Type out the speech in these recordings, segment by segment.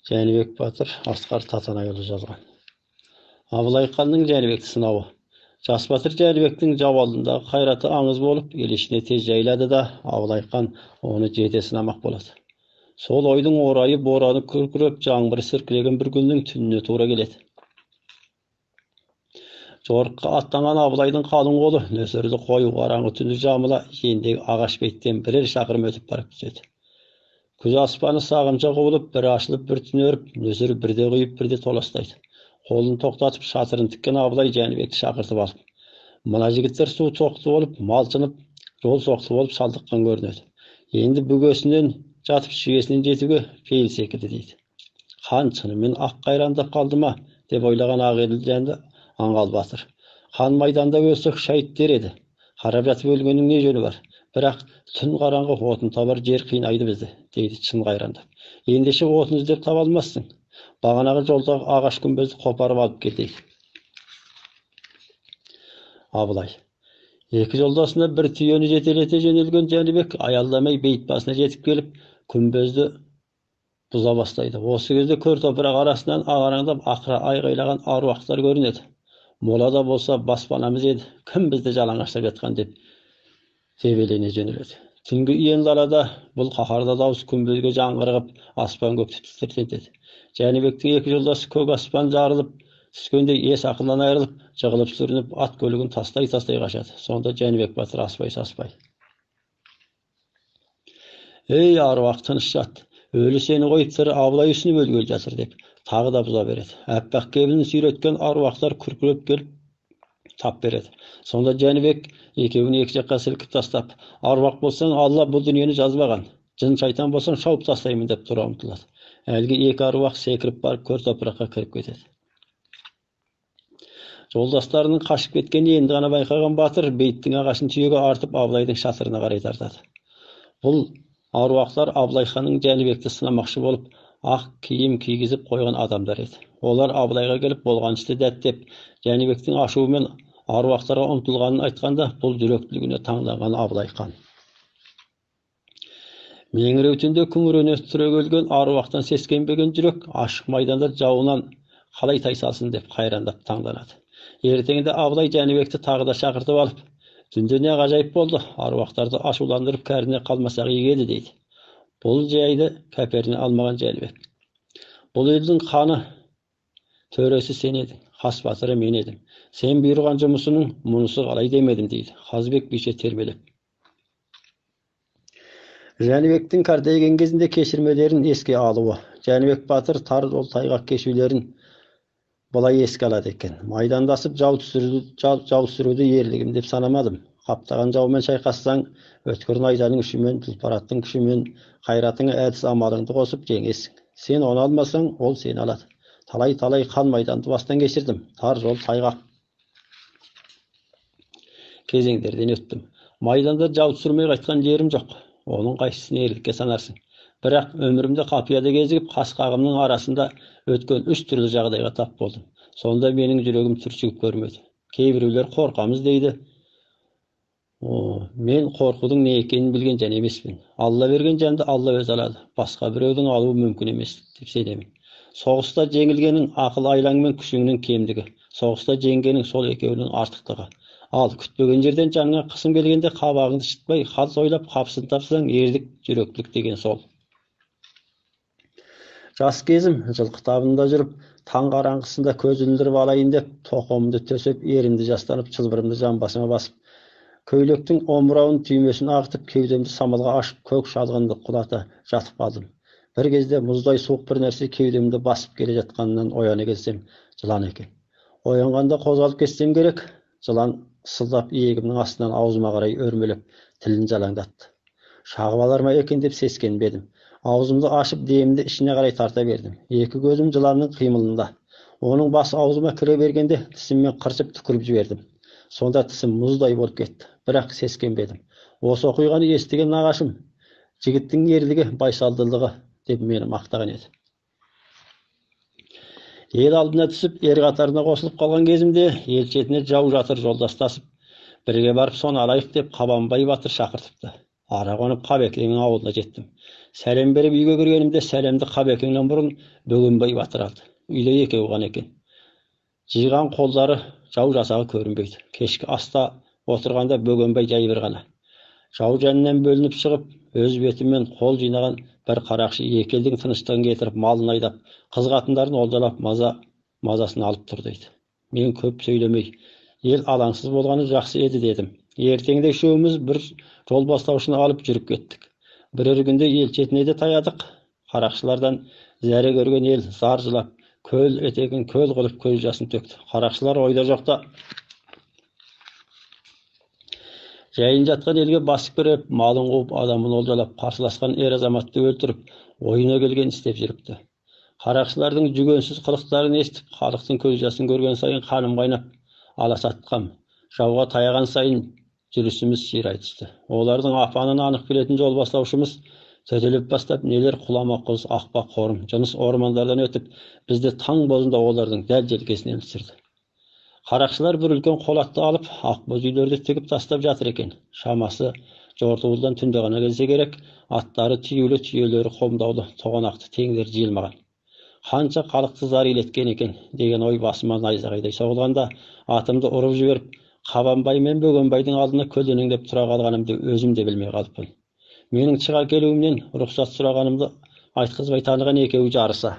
Жәнібек батыр Асқар Татанайұлы жазған. Абылай ханның Жәнібекті сынауы. Жас батыр Жәнібектің жау алдындағы қайраты аңыз болып, ел ішіне тез жайылады да, Абылай хан оны жете сынамақ болады. Сол ойдың орайы бораны күркіреп, жаңбыр сіркіреген бір күннің түніне тура келеді. Жорыққа аттанған Абылайдың қалың қолы нөсерлі қою қараңғы түнді жамыла иендегі ағаш бейіттен бірер шақырым өтіп барып түседі. Күз аспаны сағымша құбылып, бір ашылып, бір түнеріп, нөсер бірде құйып, бірде толастайды. Қолын тоқтатып, шатырын тіккен Абылай Жәнібекті шақыртып алып, мына жігіттер су тоқты болып, малшынып, жол соқты болып шалдыққан көрінеді. Енді бүгесінен жатып, шүйесінен жетуге пейіл секілді дейді. Хан шынымен ақ қайрандап қалды ма деп ойлаған Ақелді жанды аңғал батыр. Хан майданда өлсек шайт дер еді. Қарап жатып өлгеннің не жөні бар? Бірақ түн қараңғы, отын табар жер қинайды бізді, дейді шын қайрандап. Ендеше отын іздеп таба алмассың. Бағанағы жолдағы ағаш күмбезді қопарып алып кел дейді. Абылай. Екі жолдасына бір түйені жетелете жөнелген Жәнібек аялдамай бейіт басына жетіп келіп, күмбезді бұза бастайды. Осы кезде көр топырақ арасынан ағараңдап ақыра айғайлаған аруақтар көрінеді. Мола да болса баспанамыз еді, кім бізді жалаңаштап жатқан деп тебелене жөнеледі. Түнгі иен далада бұл қаһарлы дауыс күмбезге жаңғырығып, аспан көкті тітіркентеді. Жәнібектің екі жолдасы көк аспан жарылып түскенде ес ақылынан айырылып, жығылып сүрініп, ат көлігін тастай-тастай қашады. Сонда Жәнібек батыр аспай-саспай: "Ей, аруақ, тыныш жат, өлі сені қойып тірі Абылай үсініп өлгелі жатыр" деп тағы да бұза береді. Аппақ кебінін сүйреткен аруақтар күркіреп келіп тап береді. Сонда Жәнібек екеуін екі жаққа сілкіп тастап, аруақ болсаң, Алла бұл дүниені жазбаған, жын шайтан болсаң, шауып тастаймын деп тұра ұмтылады. Әлгі екі аруақ секіріп барып көр топыраққа кіріп кетеді. Жолдастарының қашып кеткенін енді ғана байқаған батыр бейіттің ағашын түйеге артып Абылайдың шатырына қарай тартады. Бұл аруақтар Абылай ханның Жәнібекті сынамақшы болып, ақ киім кигізіп қойған адамдар еді. Олар Абылайға келіп болған істі дәттеп, Жәнібектің ашуымен аруақтарға ұмтылғанын айтқанда, бұл жүректілігіне таңданған Абылай хан: Меңіреу түнде күңірене түрегелген аруақтан сескенбеген жүрек ашық майданда жауынан қалай тайсалсын деп қайрандап таңданады. Ертеңінде Абылай Жәнібекті тағы да шақыртып алып, түнде не ғажайып болды, аруақтарды ашуландырып кәріне қалмасақ игі еді дейді. Бұл жайды кәперіне алмаған Жәнібек: Бұл елдің ханы төресі сен едің, хас батыры мен едім. Сен бұйырған жұмысының мұнысы қалай демедім дейді. Қазыбек бише тербелеп. Жәнібектің қартайған кезінде кешірмелерін еске алуы. Жәнібек батыр тар жол тайғақ кешулерін былай еске алады екен. Майдандасып жау түсіруді ерлігім деп санамадым. Қаптаған жаумен шайқассаң, өткір найзаның ұшымен, тұлпар аттың күшімен, қайратыңа әдіс амалыңды қосып жеңесің. Сен оны алмасаң, ол сені алады. Талай-талай қан майданды бастан кешірдім. Тар жол тайғақ кезеңдерден өттім. Майданда жау түсірмей қайтқан жерім жоқ. Оның қайсысын ерлікке санарсың? Бірақ өмірімде қапияда кезігіп, қас қағымның арасында өткен үш түрлі жағдайға тап болдым. Сонда менің жүрегім түршігіп көрмеді. Кейбіреулер қорқамыз дейді. Мен қорқудың не екенін білген жан емеспін. Алла берген жанды Алла өзі алады. Басқа біреудің алуы мүмкін емес деп сенемін. Соғыста жеңілгенің ақыл айлаң мен күшіңнің кемдігі, соғыста жеңгенің сол екеуінің артықтығы. Ал күтпеген жерден жаныңа қысым келгенде қабағыңды шытпай, хал ойлап, қапысын тапсаң, ерлік, жүректілік деген сол. Жас кезім жылқы табында жүріп, таң қараңғысында көз іліндіріп алайын деп, тоқымымды төсеп, ерімді жастанып, шылбырымды жамбасыма басып, көйлектің омырауын түймесін ағытып, кеудемді самалға ашып, көк шалғынды құлата жатып қалдым. Бір кезде мұздай суық бір нәрсе кеудемді басып келе жатқанынан ояна келсем, жылан екен. Оянғанда қозғалып кетсем керек, жылан сылдап иегімнің астынан аузыма қарай өрмелеп, тілін жалаңдатты. Шағып алар ма екен деп сескенбедім. Аузымды ашып, демімді ішіне қарай тарта бердім. Екі көзім жыланның қимылында. Оның басы аузыма кіре бергенде тісіммен қыршып түкіріп жібердім. Сонда тісім мұздай болып кетті. Бірақ сескенбедім. Осы оқиғаны естіген нағашым, жігіттің ерлігі, байсалдылығы деп мені мақтаған еді. Ел алдына түсіп, ер қатарына қосылып қалған кезімде ел шетіне жау жатыр жолдастасып, бірге барып соны алайық деп Қабанбай батыр шақыртыпты. Ара қонып Қабекеңнің ауылына жеттім. Сәлем беріп үйге кіргенімде сәлемді Қабекеңнен бұрын Бөгенбай батыр алды. Үйде екеуі ғана екен. Жиған қолдары жау жасағы көрінбейді. Кешкі аста отырғанда Бөгенбай жай бір ғана. Жау жанынан бөлініп шығып, өз бетімен қол жинаған бір қарақшы екі елдің тыныштығын кетіріп, малын айдап, қыз қатындарын олжалап, мазасын алып тұр дейді. Мен көп сөйлемей, ел алаңсыз болғаны жақсы еді дедім. Ертеңде үшеуміз бір жол бастаушыны алып жүріп кеттік. Бірер күнде ел шетіне де таядық. Қарақшылардан зәре көрген ел зар жылап, көл етегін көл қылып көз жасын төкті. Қарақшылар ойда жоқта жайын жатқан елге басып кіріп, малын қуып, адамын олжалап, қарсыласқан ер азаматты өлтіріп, ойына келген істеп жүріпті. Қарақшылардың жүгенсіз қылықтарын естіп, халықтың көз жасын көрген сайын қаным қайнап, аласатқам. Жауға таяған сайын жүрісіміз ширай түсті. Олардың апанын анық білетін жол бастаушымыз төтелеп бастап, нелер құлама құз, ақпа қорым, жыныс ормандардан өтіп, бізді таң бозында олардың дәл желкесінен түсірді. Қарақшылар бір үлкен қолатты алып, ақбоз үйлерді тігіп тастап жатыр екен. Шамасы жортуылдан түнде ғана келсе керек, аттары түюлі, түйелері қомдаулы, тоғанақты теңдер жиылмаған. Қанша халықты зар илеткен екен деген ой басыма найзағайдай соғылғанда атымды ұрып жіберіп, Қабанбай мен Бөгенбайдың алдына көлденеңдеп тұра қалғанымды өзім де білмей қалыппын. Менің шыға келуімнен рұқсат сұрағанымды айтқызбай таныған екеуі жарыса.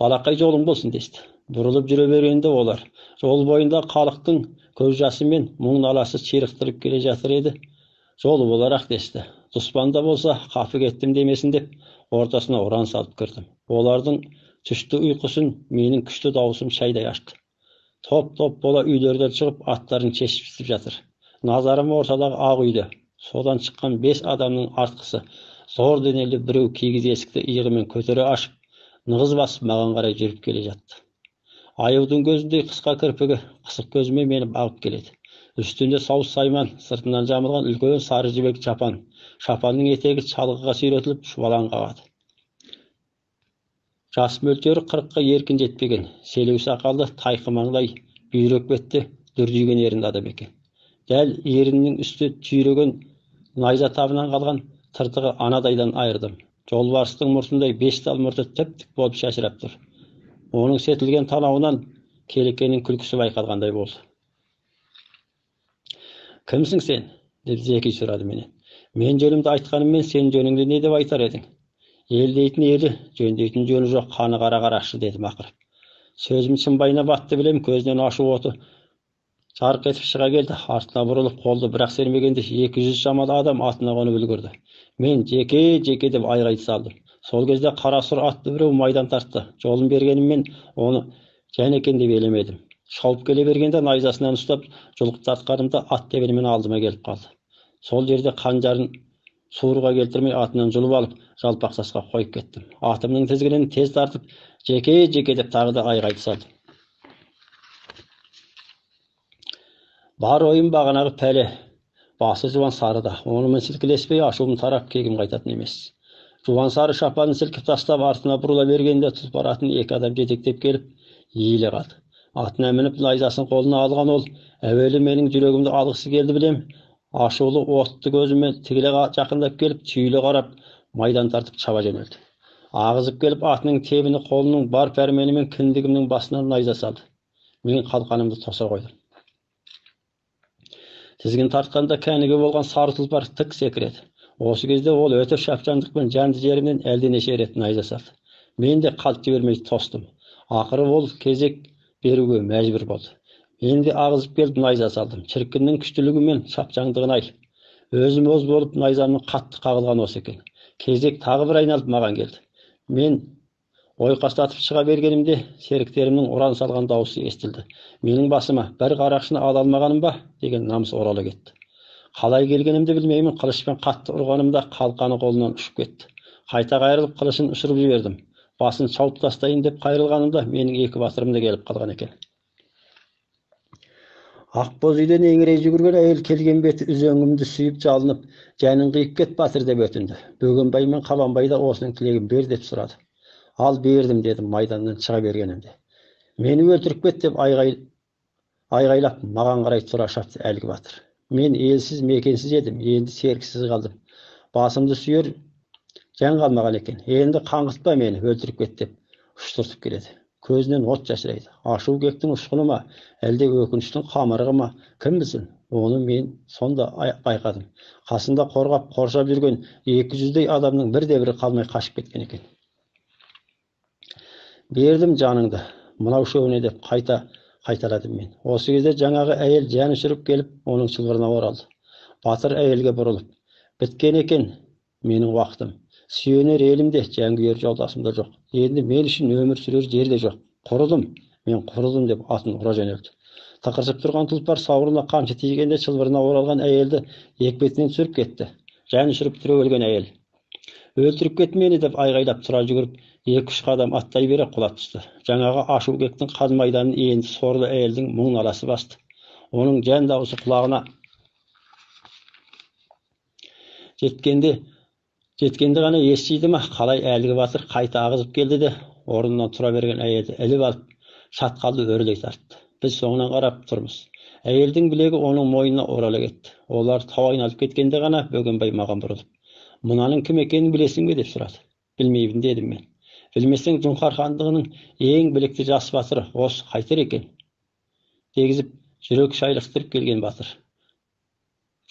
Балақай жолың болсын десті. Бұрылып жүре бергенде олар жол бойында халықтың көз жасы мен мұң наласы ширықтырып келе жатыр еді. Жолы боларақ десті. Дұспан да болса қапы кеттім демесін деп ортасына ұран салып кірдім. Олардың түсті ұйқысын менің күшті дауысым шайдай ашты. Топ-топ бола үйлерден шығып аттарын шешіп жатыр. Назарым ортадағы ақ үйде. Содан шыққан 5 адамның артқысы зор денелі біреу кигіз есікті иығымен көтере ашып, нығыз басып маған қарай жүріп келе жатты. Аюдың көзіндей қысқа кірпігі қысық көзімен мені бағып келеді. Үстінде сауыс сайман, сыртынан жамылған үлкен сары жібек шапан. Шапанның етегі шалғыға сүйретіліп шұбалаң қағады. Жас мөлшері 40-қа еркін жетпеген, селеу сақалды, тайқы маңдай, бүйрек бетті, дүрдиген ерінді адам екен. Дәл еріннің үсті түйреген найза табынан қалған тыртығы анадайдан айырдым. Жолбарыстың мұртындай 5 тал мұрты тіп-тік болып шашырап тұр. Оның сетілген танауынан келекенің күлкісі байқалғандай болды. Кімсің сен? Деп Зеки сұрады менен. Мен жөнімді айтқаныммен сен жөніңді не деп айтар едің? Ел дейтін елі, жөн дейтін жөні жоқ, қаны қара қарақшы дедім ақырып. Сөзім шымбайына батты білем, көзінен ашу оты жарқ етіп шыға келді. Артына бұрылып қолды бірақ сермегенде 200 шамалы адам атына қонып үлгерді. Мен жеке, жеке деп айғай салдым. Сол кезде қара сұр атты біреу майдан тартты. Жолын бергеніммен оны жан екен деп елемедім. Шауып келе бергенде найзасынан ұстап, жұлқып тартқанымда ат тебенімен алдыма келіп қалды. Сол жерде қанжарын суыруға келтірмей атынан жұлып алып, жалпақ тасқа қойып кеттім. Атымның тізгінін тез тартып, жеке, жеке деп тағы да айғайды салдым. Бар ойым бағанағы пәле, басы жуан сарыда. Онымен сілкілеспей ашуым тарап кегім қайтатын емес. Жуан сары шапанын сілкіп тастап, артына бұрыла бергенде тұлпар атын екі адам жетектеп келіп, иіле қалды. Атына мініп найзасын қолына алған ол, әуелі менің жүрегімді алғысы келді білем, ашулы отты көзімен тігіле жақындап келіп, түйіле қарап, майдан тартып шаба жөнелді. Ағызып келіп, атының тебіні қолының бар пәрменімен кіндігімнің басынан найза салды. Мен қалқанымды тоса қойдым. Тізгін тартқанда кәнігі болған сары тұлпар тік секіреді. Осы кезде ол өте шапшаңдықпен жанды жерімнен әлденеше рет найза салды. Мен де қалт жібермей тостым. Ақыры ол кезек беруге мәжбүр болды. Мен де ағызып келіп найза салдым. Шіркіннің күштілігі мен шапшаңдығын ай. Өзім оз болып найзамның қатты қағылған осы екен. Кезек тағы бір айналып маған келді. Мен ойқастатып шыға бергенімде серіктерімнің ұран салған дауысы естілді. Менің басыма бір қарақшыны ала алмағаным ба деген намыс орала кетті. Қалай келгенімді білмеймін, қылышпен қатты ұрғанымда қалқаны қолынан ұшып кетті. Қайта қайырылып қылышын ұшырып жібердім. Басын шауып тастайын деп қайырылғанымда менің екі батырым да келіп қалған екен. Ақбоз үйден еңірей жүгірген әйел келген беті үзеңгімді сүйіп жалынып, жанын қиып кет батыр деп өтінді. Бөгенбай мен Қабанбай да осының тілегін бер деп сұрады. Ал бердім дедім майданнан шыға бергенімде. Мені өлтіріп кет деп айғайлап маған қарай тұра шапты әлгі батыр. Мен елсіз мекенсіз едім, енді серіксіз қалдым. Басымды сүйер жан қалмаған екен. Енді қаңғытпа мені, өлтіріп кет деп ұштыртып келеді. Көзінен от шашырайды. Ашу кектің ұшқыны ма, әлде өкініштің қамырығы ма, кім білсін? Оны мен сонда байқадым. Қасында қорғап, қоршап жүрген 200-дей адамның бірде-бірі қалмай қашып кеткен екен. Бердім жаныңды, мынау шөбіне деп қайта қайталадым мен. Осы кезде жаңағы әйел жан ұшырып келіп, оның шылбырына оралды. Батыр әйелге бұрылып, біткен екен менің уақытым. Сүйенер елім де, жәңгүйер жолдасым да жоқ. Енді мен үшін өмір сүрер жер де жоқ. Құрыдым, мен құрыдым деп атын ұра жөнелді. Тықыршып тұрған тұлпар сауырына қамшы тигенде шылбырына оралған әйелді екпетінен түсіріп кетті. Жан ұшырып түрегелген әйел. Өлтіріп кет мені деп айғайлап тұра жүгіріп, 2-3 қадам аттай бере құлап түсті. Жаңағы ашу кектің қан майданын енді сорлы әйелдің мұң наласы басты. Оның жан дауысы құлағына жеткенде ғана естиді ме, қалай әлгі батыр қайта ағызып келді де, орнынан тұра берген әйелді іліп алып, шатқалды өрлей тартты. Біз соңынан қарап тұрмыз. Әйелдің білегі оның мойнына орала кетті. Олар тау айналып кеткенде ғана Бөгенбай маған бұрылып, мынаның кім екенін білесің бе деп сұрады. Білмеймін дедім мен. Білмесең, Жоңғар хандығының ең білікті жас батыры осы қайтер екен дегізіп, жүрек шайлықтырып келген батыр.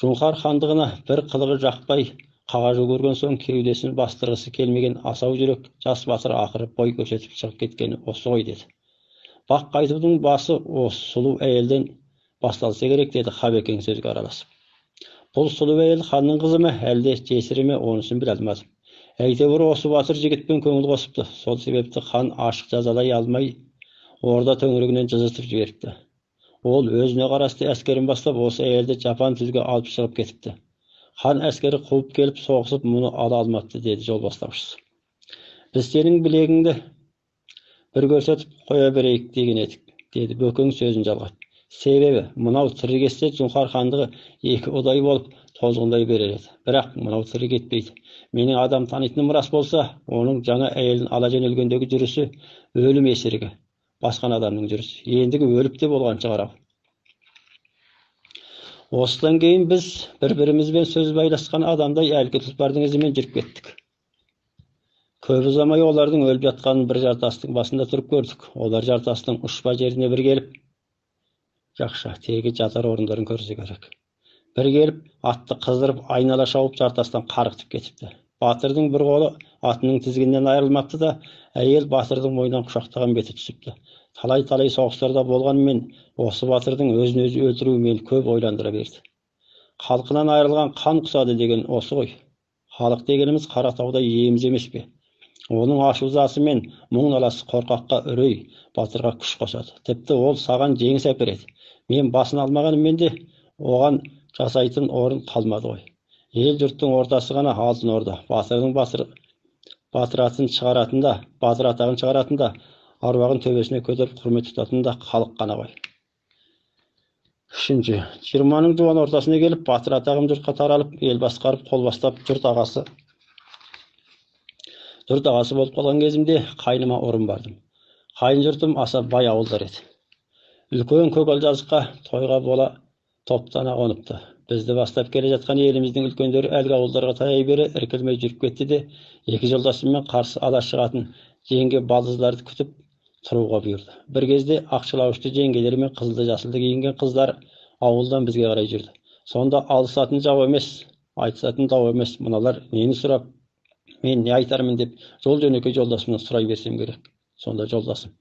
Жоңғар хандығына бір қылығы жақпай қағажу көрген соң кеудесін бастырғысы келмеген асау жүрек жас батыр ақыры бой көрсетіп шығып кеткені осы ғой деді. Бақ қайтудың басы осы сұлу әйелден басталса керек деді Хабекең сөзге араласып. Бұл сұлу әйел ханның қызы ма, әлде жесірі ме, онысын біле алмадым. Әйтеуір осы батыр жігітпен көңіл қосыпты. Сол себепті хан ашық жазалай алмай орда төңірегінен жылжытып жіберіпті. Ол өзіне қарасты әскерін бастап осы әйелді жапан түзге алып шығып кетіпті. Хан әскері қуып келіп соғысып мұны ала алмапты деді жол бастаушысы. Біз сенің білегіңді бір көрсетіп қоя берейік деген едік, деді Бөкең сөзін жалғап. Себебі мынау тірі кетсе Жоңғар хандығы екі ұдай болып тозғындай берер еді. Бірақ мынау тірі кетпейді. Менің адам танитыным рас болса, оның жаңа әйелін ала жөнелгендегі жүрісі өлім есірігі, басқан адамның жүрісі. Ендігі өліп те болған шығар ау. Осыдан кейін біз бір-бірімізбен сөз байласқан адамдай әлгі тұлпардың ізімен жүріп кеттік. Көп ұзамай олардың өліп жатқанын бір жартастың басында тұрып көрдік. Олар жартастың ұшпа жеріне бір келіп, жақша, тегі жатар орындарын көрсе керек. Бір келіп, атты қыздырып айнала шауып жартастан қарғытып кетіпті. Батырдың бір қолы атының тізгінінен айырылмапты да, әйел батырдың мойнынан құшақтаған беті түсіпті. Талай-талай соғыстарда болғанымен осы батырдың өзін өзі өлтіруі мені көп ойландыра берді. Халқынан айырылған қан құсады деген осы ғой. Халық дегеніміз Қаратауда иеміз емес пе? Оның ашу-ызасы мен мұң наласы қорқаққа үрей, батырға күш қосады. Тіпті ол саған жеңіс әпереді. Мен басын алмағаныммен де оған жасайтын орын қалмады ғой. Ел жұрттың ортасы ғана алтын орда. Батырдың батыр атын шығаратын да, батыр атағын шығаратын да, аруағын төбесіне көтеріп құрмет тұтатын да халық қана ғой. Үшінші, 20-ның жуан ортасына келіп, батыр атағым жұртқа таралып, ел басқарып, қол бастап, жұрт ағасы болып қалған кезімде қайныма орын бардым. Қайын жұртым аса бай ауылдар еді. Үлкен көгал жазыққа тойға бола топтана қоныпты. Бізді бастап келе жатқан еліміздің үлкендері әлгі ауылдарға таяй бере іркілмей жүріп кетті де, екі жолдасыммен қарсы ала шығатын жеңге балдыздарды күтіп тұруға бұйырды. Бір кезде ақшылауышты жеңгелер мен қызылды жасылды киінген қыздар ауылдан бізге қарай жүрді. Сонда алысатын жау емес, айтысатын дау емес, мыналар нені сұрап, мен не айтармын деп жол жөнекей жолдасымнан сұрай берсем керек. Сонда жолдасым: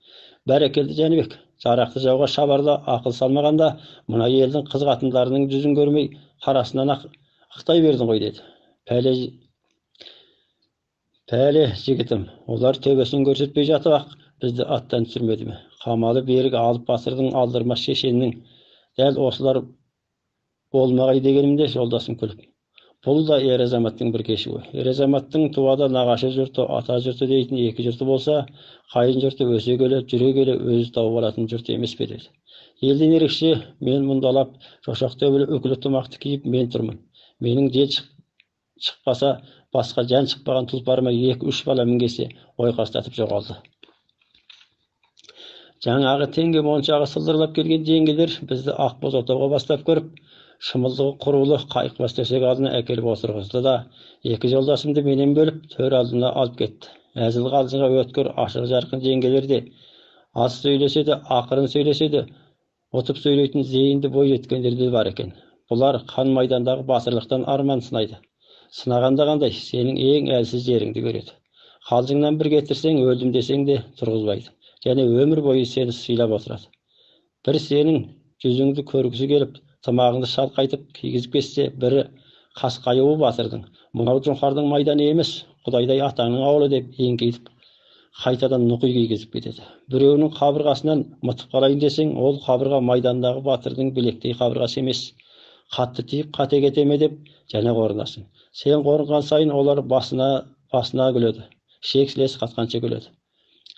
бәрекелді Жәнібек, жарақты жауға шабарда ақыл салмағанда мына елдің қыз қатындарының жүзін көрмей қарасынан ақ ықтай бердің ғой деді. Пәле жігітім, олар төбесін көрсетпей жатып ақ бізді аттан түсірмеді ме? Қамалы берік алып батырдың алдырмас шешенінің дәл осылар болмағай дегенімде жолдасым күліп, бұл да ер азаматтың бір кешуі. Ер азаматтың туада нағашы жұрты, ата жұрты дейтін екі жұрты болса, қайын жұрты өсе келе, жүре келе өзі тауып алатын жұрт емес пе деді. Елден ерекше мен мұндалап, шошақ төбелі үкілі тымақты киіп мен тұрмын. Менің жел шықпаса, басқа жан шықпаған тұлпарыма 2-3 бала мінгесе ойқастатып жоғалды. Жаңағы теңге моншағы сылдырлап келген жеңгелер бізді ақбоз отауға бастап көріп, Шымылдығы құрулы қайықбас төсек алдына әкеліп отырғызды да, екі жолдасымды менен бөліп, төр алдына алып кетті. Әзіл-қалжыңға өткір, ашық жарқын жеңгелер де, аз сөйлесе де, ақырын сөйлесе де, ұтып сөйлейтін зейінді бой жеткендер де бар екен. Бұлар қан майдандағы батырлықтан арман сынайды. Сынағанда қандай, сенің ең әлсіз жеріңді көреді. Қалжыңнан бір кетірсең, өлдім десең де тұрғызбайды. Және өмір бойы сені сыйлап отырады. Бір сенің жүзіңді көргісі келіп, тымағыңды шалқайтып кигізіп кетсе, бірі қасқаюы батырдың, мынау жоңғардың майданы емес, құдайдай атаңның ауылы деп еңкейтіп, қайтадан нұқи кигізіп кетеді. Біреуінің қабырғасынан мытып қалайын десең, ол қабырға майдандағы батырдың білектей қабырғасы емес. Қатты тиіп қате кете ме деп және қорынасың. Сен қорынған сайын олар басына күледі. Шек-сілесі қатқанша күледі.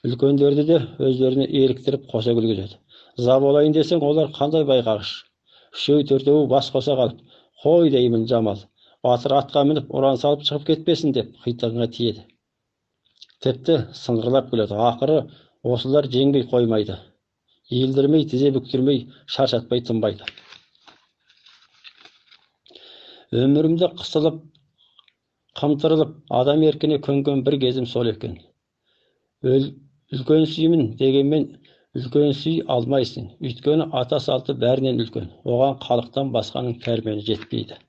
Үлкендерді де өздеріне еліктіріп қоса күлгізеді. Ыза болайын десең, олар қандай байқағыш. Үшеу-төртеуі бас қоса қалып, қой деймін Жамал, батыр атқа мініп ұран салып шығып кетпесін деп қитығыңа тиеді. Тіпті сыңғырлап күледі. Ақыры осылар жеңбей қоймайды. Иілдірмей, тізе бүктірмей, шаршатпай тынбайды. Өмірімде қысылып, қымтырылып, адам еркіне көнген бір кезім сол екен. Үлкен сүймін дегенмен үлкен сүй алмайсың. Өйткені ата салты бәрінен үлкен. Оған халықтан басқаның пәрмені жетпейді.